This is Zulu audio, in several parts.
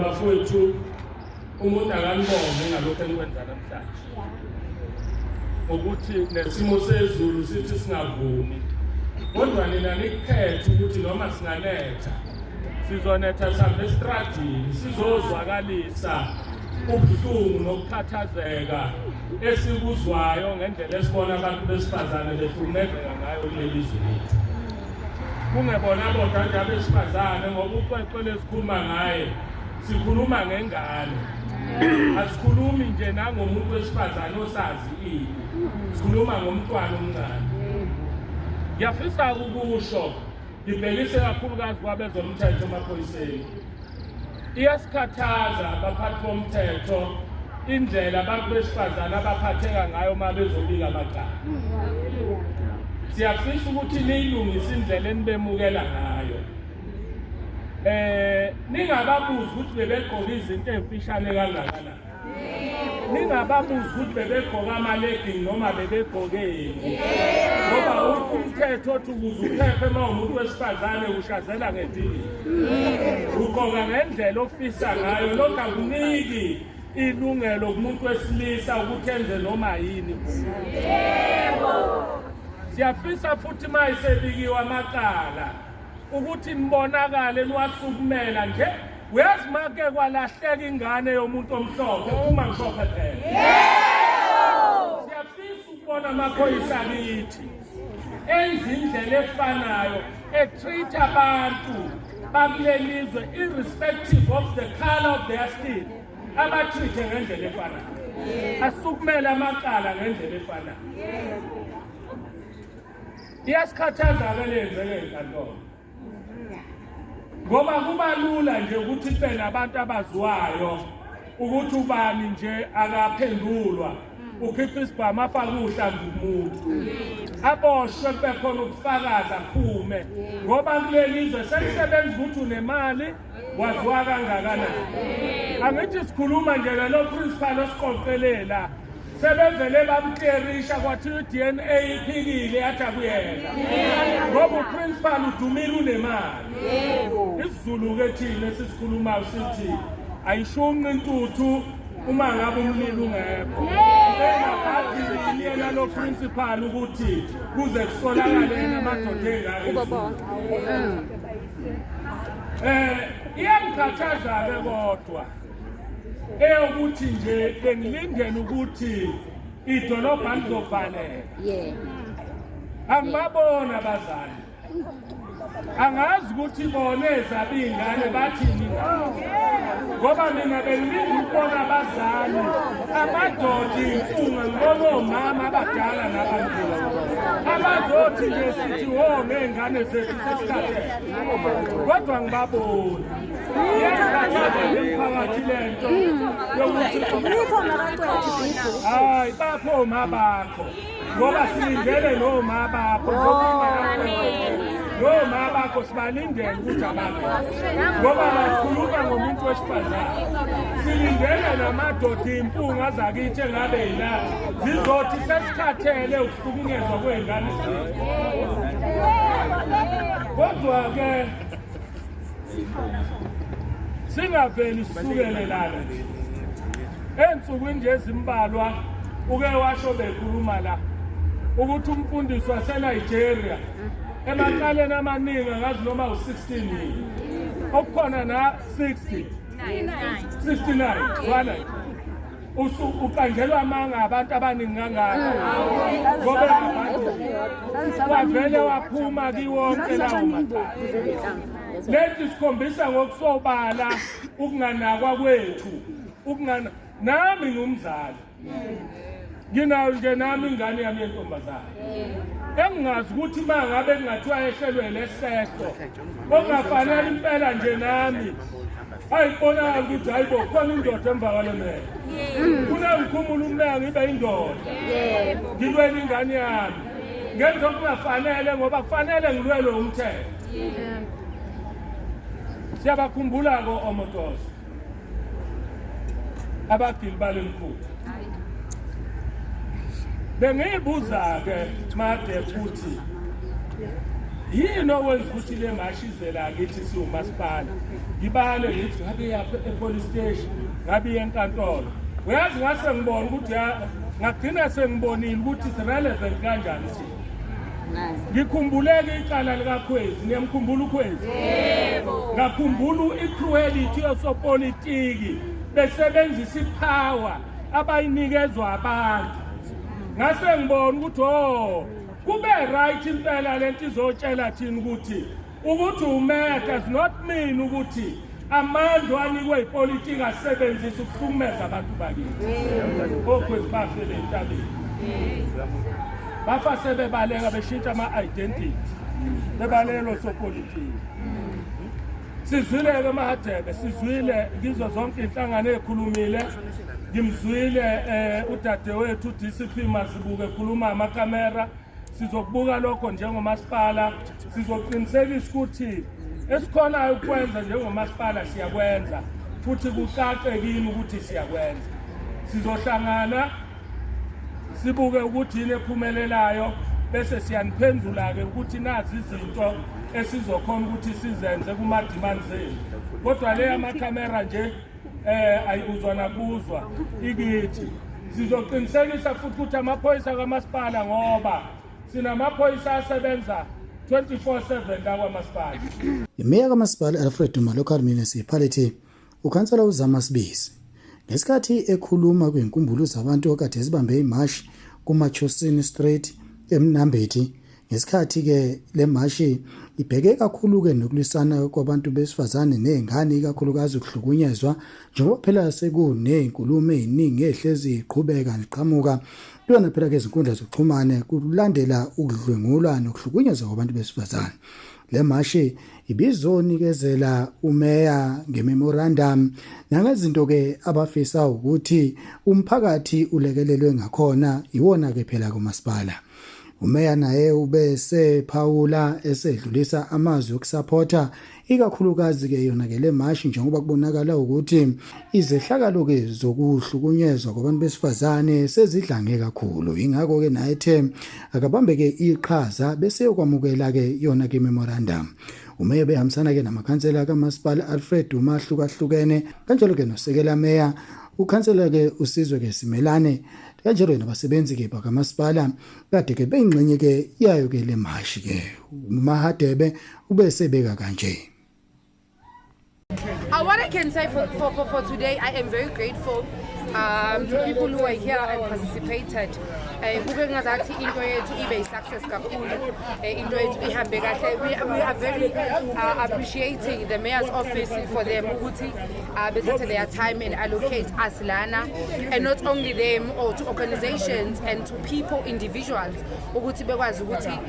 Bafowethu, umuntu akanibonge ngalokhu enikwenza namhlanje, ukuthi nesimo sezulu sithi singavumi, kodwa nina nikukhethe ukuthi noma singanetha sizonetha sihambe esitradini sizozwakalisa ubuhlungu nokukhathazeka esikuzwayo ngendlela esibona abantu besifazane behlukumezeka ngayo kuleli zwe lethu. Kungebona bodwa nje abesifazane, ngoba ucwecwe lesikhuluma ngaye, sikhuluma ngengane, asikhulumi nje nangomuntu wesifazane osazi ini, sikhuluma ngomntwana omncane. Ngiyafisa ukusho, ngibhekise kakhulukazi kwabezomthetho emaphoyiseni, iyasikhathaza abaphathi bomthetho indlela abantu besifazane abaphatheka ngayo uma bezobika amacala. Siyafisa ukuthi niyilungise indlela enibemukela ngayo, ningababuzi ukuthi bebegqoka izinto ezimfishane kangakanani, ningababuzi ukuthi bebegqoka ama-legging noma bebegqokeni, ngoba umthetho othi ukuze uphephe uma umuntu wesifazane ushazela ngedini, ugqoka ngendlela ofisa ngayo. Lokhu akuniki ilungelo kumuntu wesilisa ukuthi enze noma yini. Siyafisa futhi uma isebikiwe amacala ukuthi nibonakale niwasukumela nje. Uyazi, make kwalahleka ingane yomuntu omhlophe, uma mhlophe phela, siyafisa ukubona amaphoyisa akithi enza indlela efanayo, e-treat abantu bakuleli zwe irrespective of the color of their skin, aba-treat ngendlela efanayo, asukumele amacala ngendlela efanayo. Iyasikhathaza-ke lenzeke enkantolo, ngoba kuba lula nje ukuthi kube nabantu abaziwayo ukuthi ubani nje akaphendulwa, ukhipha isibhamu, afake uhlamvu umuntu, aboshwe, kube khona ubufakazi, aphume, ngoba kuleli zwe sekusebenza ukuthi unemali, waziwa kangakanani. Angithi sikhuluma nje lelo principal osiqoqelela, sebevele bamklerisha, kwathiwa i-DNA iphikile, yathi akuyena, ngoba uprincipal udumile, unemali. IsiZulu-ke thina esisikhulumayo sithi ayishunqi intuthu uma ngabe umlilo ungekho. Engabhadili yena lo principal ukuthi kuze kusolakale yena amadoda engaka. Iyangikhathaza-ke kodwa eyokuthi nje bengilindele ukuthi idolobha lizovaleka. Angibabona abazali, angazi ukuthi bona ezabo iy'ngane bathini ngazo, ngoba mina bengilinde ukubona abazali, amadoda, iy'mpunga, ngibona omama abadala nabantu abazothi nje sithi wo ngey'ngane zethu, sesikhathele, kodwa ngibaboni. Iyangikhathaza nje le nto yokuthi hayi, bapho oma bakho, ngoba silindele noma bakho, noma bakho sibalindele ukuthi ababe, ngoba bakhuluma ngomuntu wesifazane. Silindele namadoda, impunga zakithi engabe yila zizothi sesikhathele ukuhlukunyezwa kwey'ngane zethu. Kodwa-ke singaveli sisukele lana nje. Ensukwini nje ezimbalwa uke washo bekhuluma la ukuthi umfundisi waseNigeria emacaleni amaningi, angazi noma u-16 yini okukhona na 60 69, zwana, uqanjelwa amanga abantu abaningi kangaka, ngoba abantu wavele waphuma kiwonke lawo macala. Lento isikhombisa ngokusobala ukunganakwa kwethu, ukungana. Nami ngumzali, nginayo nje nami ingane yami yentombazane, engingazi ukuthi uma ngabe kungathiwa ehlelwe lesehlo okungafanele impela nje nami ayibonakala ukuthi hayi bo, khona indoda emva kwale mele, kunangikhumula umnaka, ngibe indoda, ngilwele ingane yami, ngenza okungafanele, ngoba kufanele ngilwelwe umthetho. Siyabakhumbula-ko omotoso abagili bale mkhuba. Bengiyibuza-ke made futhi Yini okwenza ukuthi le mashi ize la kithi siwumasipala? Ngibale ngithi ngabe yaphi e-police station, ngabe iye enkantolo. Uyazi ngase ngibona ukuthi ngagcina sengibonile ukuthi it's relevant kanjani thina. Ngikhumbuleke icala likaKhwezi, niyamkhumbula uKhwezi? Yebo. Ngakhumbula i-cruelty yosopolitiki besebenzisa i-power abayinikezwa abantu. Ngase ngibona ukuthi oh kube right impela lento izotshela thina ukuthi umeya does not mean ukuthi amandla anikwe ipolitiki asebenzisa ukuhlukumeza abantu bakithi. OKhwezi bafele entabeni. Bafa sebebaleka beshintsha ama-identity bebalelo sopolitiki. Sizwile-ke Mahadebe, sizwile kizo zonke iy'nhlangano ey'khulumile. Ngimzwile udadewethu DCP Mazibuko ekhuluma amakamera. Sizokubuka lokho njengomasipala, sizoqinisekisa ukuthi esikhonayo ukwenza njengomasipala siyakwenza, futhi kucace kini ukuthi siyakwenza. Sizohlangana sibuke ukuthi yini ephumelelayo, bese siyaniphendula-ke ukuthi nazi izinto esizokhona ukuthi sizenze kuma-demands enu. Kodwa le amakhamera nje ayibuzwa nakuzwa ikithi. Sizoqinisekisa futhi ukuthi amaphoyisa kamasipala, ngoba sinamaphoyisa asebenza 24/7 la kwamasipala. Imeya kaMasipala Alfred Duma Local Municipality ukhansela uZama Sibisi ngesikhathi ekhuluma kwinkumbulo zabantu okade zibambe imashi kuMachosini Street eMnambithi. Ngesikhathi-ke le mashi ibheke kakhulu-ke nokulwisana kwabantu besifazane nezingane, ikakhulukazi ukuhlukunyezwa, njengoba phela sekunezinkulumo eziningi ezihlezi ziqhubeka ziqhamuka kuyona phela-ke izinkundla zokuxhumana kulandela ukudlwengulwa nokuhlukunyezwa kwabantu besifazane. Le mashi ibizonikezela umeya ngememorandum nangezinto-ke abafisa ukuthi umphakathi ulekelelwe ngakhona iwona-ke phela kumasipala. Umeya naye ubesephawula esedlulisa amazwi okusaphotha ikakhulukazi-ke yona-ke le mashi, njengoba kubonakala ukuthi izehlakalo-ke zokuhlukunyezwa kwabantu besifazane sezidlange kakhulu. Yingakho-ke naye ethe akabambe-ke iqhaza bese yokwamukela-ke yona-ke memorandum. Umeya behambisana-ke namakhansela kamasipala Alfred Duma ahlukahlukene, kanjalo-ke nosekela meya ukhansela-ke uSizwe-ke Simelane, kanjalo nabasebenzi-ke bakamasipala kade-ke beyingxenye-ke yayo-ke le mashi-ke. UMahadebe ubesebeka kanje. What I can say for today, I am very grateful to people who are here and participated. Kube ngazathi into yethu ibe success kakhulu, into yethu ihambe kahle. We are very appreciating the mayor's office for them ukuthi bethathe their time and allocate us lana, and not only them, or to organizations and to people, individuals, ukuthi bekwazi ukuthi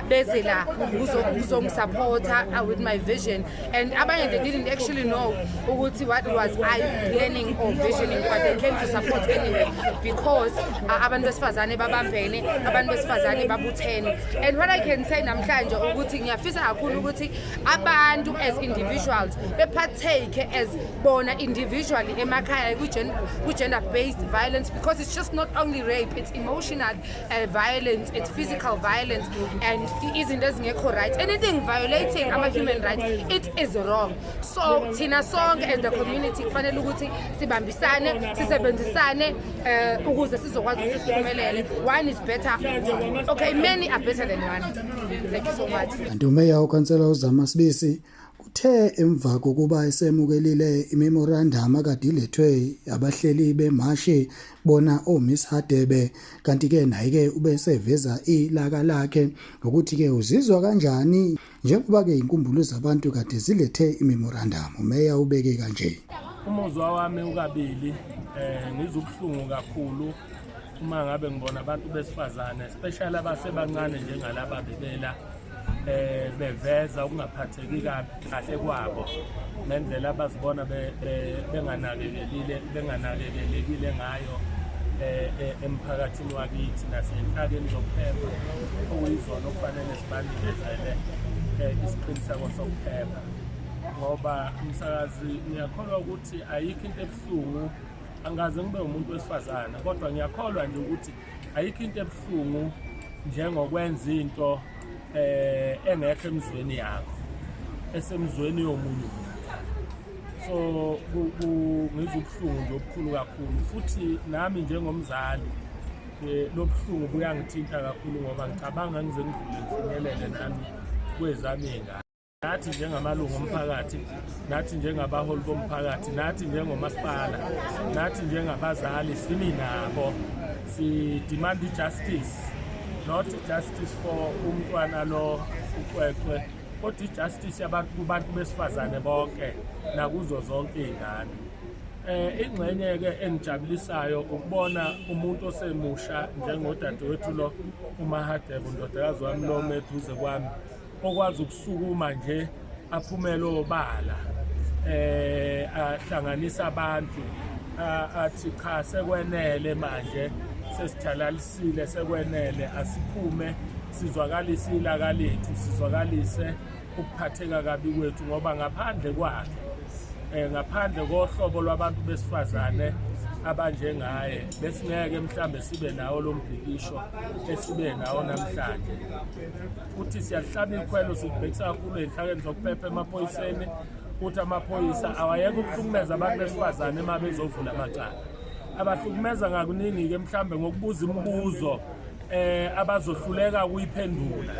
beze la kuzongisupporta with my vision. And abanye, they didn't actually know ukuthi what was I planning or visioning, but they came to support anyway, because abantu besifazane babambene, abantu besifazane babuthene. And what I can say namhlanje ukuthi ngiyafisa kakhulu ukuthi abantu as individuals bepartake as bona individually emakhaya ku-gender based violence, because it's just not only rape, it's emotional violence, it's physical violence, and izinto ezingekho right. Anything violating ama-human rights, it is wrong. So thina sonke as the community kufanele ukuthi sibambisane, sisebenzisane ukuze sizokwazi ukuthi siphumelele. One is better, okay, many are better than one. Thank you so much. Kanti umeya ukhansela uZama Sibisi uthe emva kokuba esemukelile imemorandum akade ilethwe abahleli bemashi bona oMiss Hadebe, kanti ke naye ke ubeseveza ilaka lakhe ngokuthi ke uzizwa kanjani njengoba ke inkumbulo zabantu kade zilethe imemorandum. Umeya ubeke kanje. Umuzwa wami ukabili, ngizwa ubuhlungu kakhulu uma ngabe ngibona abantu besifazane, especially abasebancane njengalaba bebela beveza ukungaphatheki kahle kwabo ngendlela abazibona benganakekelile benganakekelekile ngayo emphakathini wakithi nasenhlakeni zokuphepha, okuyizona okufanele sibanikezele isiqiniseko sokuphepha. Ngoba umsakazi, ngiyakholwa ukuthi ayikho into ebuhlungu, angaze ngibe umuntu wesifazane, kodwa ngiyakholwa nje ukuthi ayikho into ebuhlungu njengokwenza into eh engekho emzweni yakho esemzweni yomunye umuntu. So ngizwa ubuhlungu nje obukhulu kakhulu, futhi nami njengomzali lobuhlungu buyangithinta kakhulu ngoba ngicabanga ngize ngidlule ngifinyelele nami kwezami iy'ngane. Nathi njengamalungu omphakathi, nathi njengabaholi bomphakathi, nathi njengomasipala, nathi njengabazali simi nabo, si-demand i-justice, not justice for umntwana lo ucwecwe, kodwa i-justice yabantu kubantu besifazane bonke nakuzo zonke iy'ngane. Ingxenye-ke engijabulisayo ukubona umuntu osemusha njengodadewethu lo uMahadebe, undodakazi wami lo meduze kwami, okwazi ukusukuma nje aphumele obala ahlanganisa abantu, athi cha, sekwenele manje, sesithalalisile, sekwenele, asiphume sizwakalise ilaka lethu, sizwakalise ukuphatheka kabi kwethu, ngoba ngaphandle kwakhe ngaphandle kohlobo lwabantu besifazane abanjengaye besingeke mhlambe sibe nawo lo mbhikisho esibe nawo namhlanje. Futhi siyahlaba ikhwelo, sikubhekisa kakhulu ey'nhlakeni zokuphepha, emaphoyiseni, ukuthi amaphoyisa awayeke ukuhlukumeza abantu besifazane uma bezovula amacala. Abahlukumeza ngakuningi-ke mhlambe ngokubuza imibuzo abazohluleka ukuyiphendula,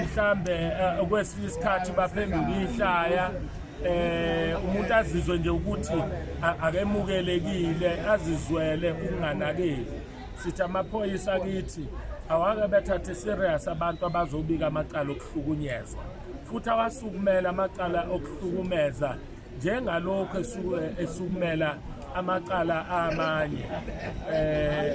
mhlambe kwesinye isikhathi baphendula ihlaya, umuntu azizwe nje ukuthi akemukelekile, azizwele ukunganakeki. Sithi amaphoyisa kithi awake bethathe serious abantu abazobika amacala okuhlukunyezwa, futhi awasukumela amacala okuhlukumeza njengalokhu esukumela amacala amanye,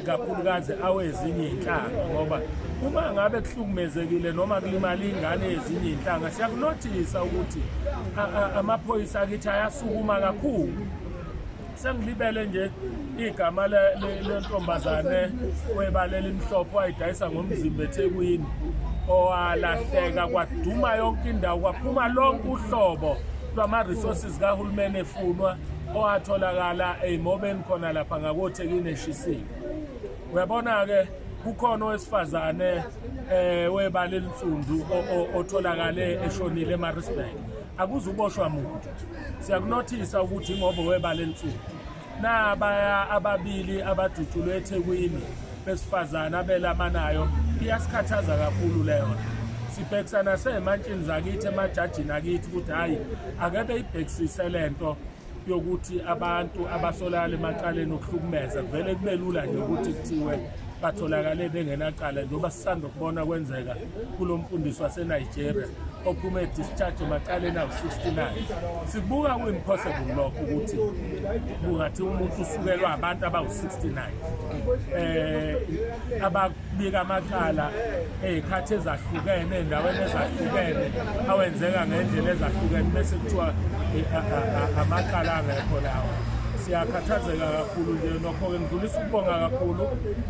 kakhulukazi awezinye iy'nhlanga, ngoba uma ngabe kuhlukumezekile noma kulimala ingane yezinye iy'nhlanga, siyakunothisa ukuthi amaphoyisa akithi ayasukuma kakhulu. Sengilibele nje igama lentombazane webala elimhlophe wayidayisa ngomzimba eThekwini, owalahleka kwaduma yonke indawo, kwaphuma lonke uhlobo lwama-resources kahulumeni efunwa, owatholakala ey'mobeni khona lapha ngakoThekwini eshisile. Uyabona-ke, kukhona owesifazane webala elinsundu otholakale eshonile eMaritzburg, akuzuboshwa muntu. Siyakunothisa ukuthi ngoba webala elinsundu. Nabaya ababili abadutshulwe eThekwini besifazane abelamanayo, iyasikhathaza kakhulu leyo nto. Sibhekisana semantshini zakithi, emajajini akithi, ukuthi hhayi, ake beyibhekisise le nto yokuthi abantu abasolakala emacaleni okuhlukumeza kuvele kube lula nje ukuthi kuthiwe batholakale bengenacala, njengoba sisanda ukubona kwenzeka kulo mfundisi waseNigeria ophume discharge emacaleni awu-69. Sikubuka ku-impossible lokho ukuthi kungathi umuntu usukelwa abantu abawu-69 ababika amacala ey'khathi ezahlukene, ey'ndaweni ezahlukene, awenzeka ngendlela ezahlukene, bese kuthiwa amacala angekho lawo. Siyakhathazeka kakhulu nje. Nokho-ke ngidlulisa ukubonga kakhulu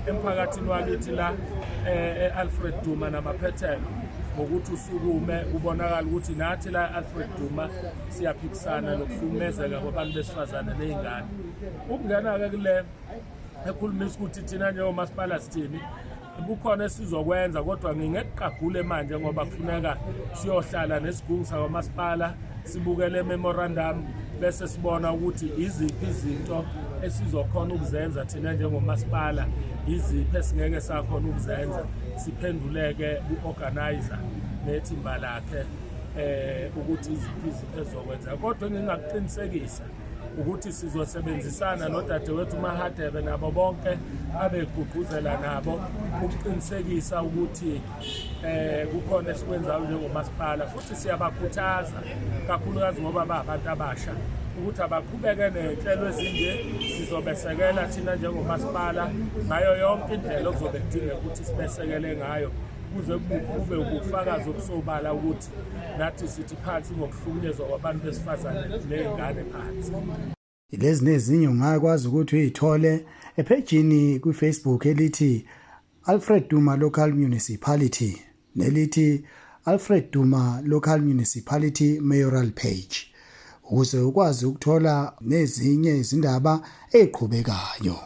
emphakathini wakithi la e-Alfred Duma namaphethelo ngokuthi usukume, kubonakala ukuthi nathi la e-Alfred Duma siyaphikisana nokuhlukumezeka kwabantu besifazane ney'ngane. Ukungena-ke kule ekhulumisa ukuthi thina njengomasipala sithini, kukhona esizokwenza, kodwa ngingekuqagule manje ngoba kufuneka siyohlala nesigungu sakwamasipala, sibukele memorandum, bese sibona ukuthi iziphi izinto esizokhona ukuzenza thina njengomasipala, iziphi esingeke sakhona ukuzenza, siphenduleke ku-organizer nethimba lakhe ukuthi iziphi izinto ezizokwenza. Kodwa engingakuqinisekisa ukuthi sizosebenzisana nodadewethu Mahadebe nabo bonke abegqugquzela nabo ukuqinisekisa ukuthi kukhona esikwenzayo njengomasipala, futhi siyabakhuthaza kakhulukazi ngoba ba abantu abasha ukuthi abaqhubeke ney'nhlelo ezinje. Sizobesekela thina njengomasipala ngayo yonke indlela okuzobe kudingeka ukuthi sibesekele ngayo, kuze kube ubufakazi obusobala ukuthi nathi sithi phansi ngokuhlukunyezwa kwabantu besifazane ney'ngane phansi. Lezi nezinye ungakwazi ukuthi uyithole ephejini kwiFacebook elithi Alfred Duma Local Municipality nelithi Alfred Duma Local Municipality Mayoral Page, ukuze ukwazi ukuthola nezinye izindaba eziqhubekayo.